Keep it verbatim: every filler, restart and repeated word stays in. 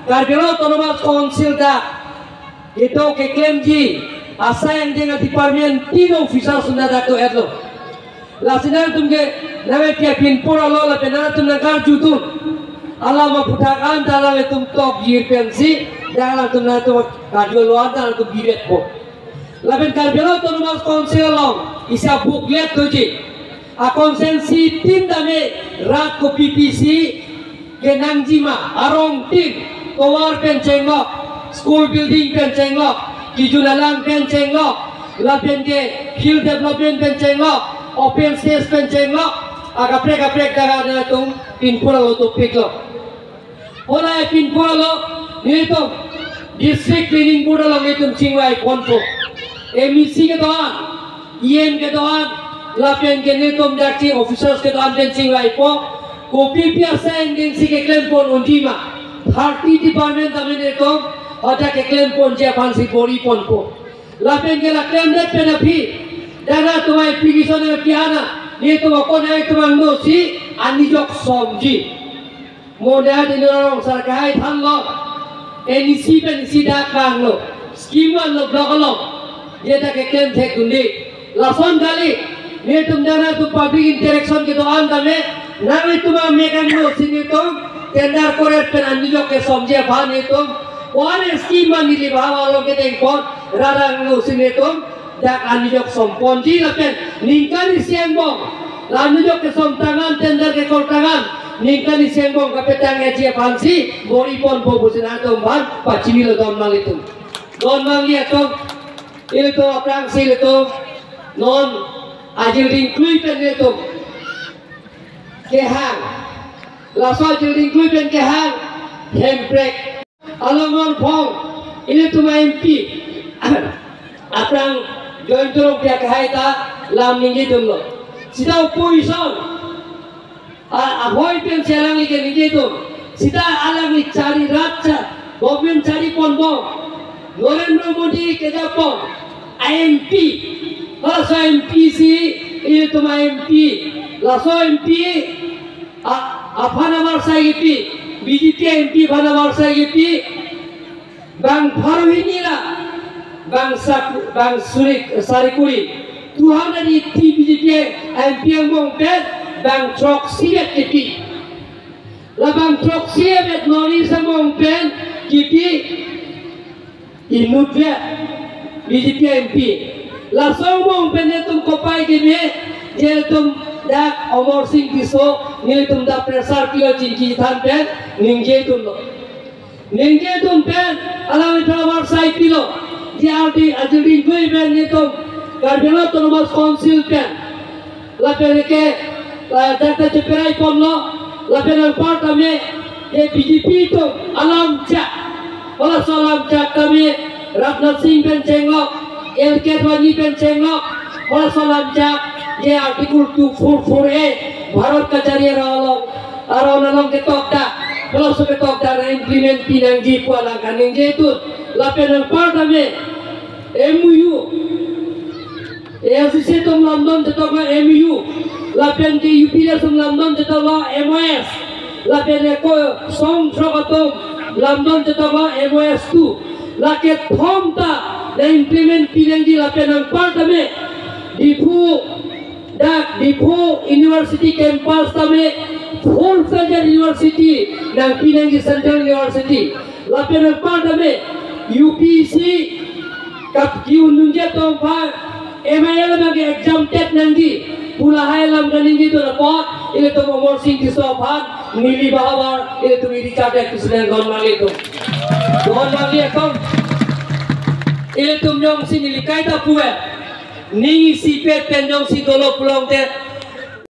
Karbi Anglong Autonomous Council dak kedo keklemji asai angdeng a-department tin officers sunda dak do-etlo. Lasi nangtum ke nangpi apin pura lo lapen nangtum nangkarjudun. Alam aphuthak anta alam etum tokjir pensi, dak nangtum nangtum karju lo anta nangtum bibetpo. Lapen Karbi Anglong Autonomous Council along isi a-booklet doji. A-constituency tin tame rat kopi pisi kenangji ma, arong tin, tovar pen chenglok, school building pen chenglok, kijun alang pen chenglok, lapen ke hill development pen chenglok, open space pen chenglok, akaprek kaprek jaga nangtum pinpura lo topiklo. Horai pinpura lo nelitum District Planning Board along nelitum chingvai ponpo. M E C kedo-an, E M kedo-an, lapen ke nelitum dak chi officers kedo-an pen chingvaipo. Kopi pi asai angdengsi keklem pon unji ma. Thirty department tame nelitum hodak keklem ponji aphansi bor-i ponpo. Lapen ke la klemdet pen aphi, dak nangtum application nangpi-an, nelitum akon nangtum angno si anijok somji. Mo dak Dino Rongsonar kahai thanlo, N E C pen isi dak vanglo, scheme vanlo block along, je dak keklem thekdunde. Lason kali, nelitum dak nangtum public interaction kedo-an tame, nanglitum amek angno si nelitum tender kore pen anijok kesomji aphan nelitum, ko-an scheme ma neli bahava along kedeng pon, rat angno si nelitum dak anijok somponji lapen ningkan isi angbong la anijok kesom tangan, tender kekor tangan, ningkan isi angbong kapetang-etji aphansi bor-i ponpo pusi nangtum aphan pachinilo don manglitum. Don mangli atum, ilitum aphrangsi ilitum non ajil dingklui pen ilitum kehang. Laso ajil dingklui pen kehang Hemprek along non phong, ilitum a-M P aphrang Jayanta Rongpi akehai ta lam ningjedunlo. Sita opposition a, ahoi pensi alangli ke ningjedun. Sita alangli chari rat cha, government chari ponbom, Narendra Modi kejapon a-M P, laso M P si, ilitum a-M P, laso M P a, aphan avarsai kipi, B J P M P aphan avarsai kipi, bang pharo hini ra, bang sak-, bang suri, sari kuri, two hundred eighty B J P M P angbong pen, bang throksi vet kipi. La bang throksi vet North East angbong pen kipi inutvet B J P M P. Laso angbong pen nelitum kopai keme, je nelitum dak Amarsing Tisso, nelitum dak pressure pilo chingki than pen ningjedunlo. Ningjedun pen alangliphan avarsai pilo, je ardi ajil dingklui pen nelitum Karbi Anglong Autonomous Council pen lapen ke, eh, dak ta cheperai ponlo, lapen anparta me, je B J P atum alam chak, halaso alam chak tame Rajnath Singh pen chenglok, L K Advani pen chenglok, halaso alam chak, je Article two four four A, Bharat kachari arong along, arong along ketokdak, halaso ketokdak na-implement pinangji pu alang kaningjedun, lapen anparta me, M O U, A I C C atum lamdon chetoklo M O U, lapen ke U P L A atum lamdon chetoklo M O S, lapen ke ko song throk atum lamdon chetoklo M O S two, lake thom ta na-implement pinangji lapen anparta me, Diphu, dak Diphu University campus tame full-fledged university nangpinangji, Central University. Lapen anparta me U P S C kap ki-undunji atum aphan M I L abang ke exam TET nangji pu lahai alam kaningjedun apot, ilitum Amarsing Tisso aphan neli bahavar, ilitum iri chate President don manglitum. Don mangli atum, ilitum jongsi neli kaita puvet, ning isipet pen jongsi dolo pulote,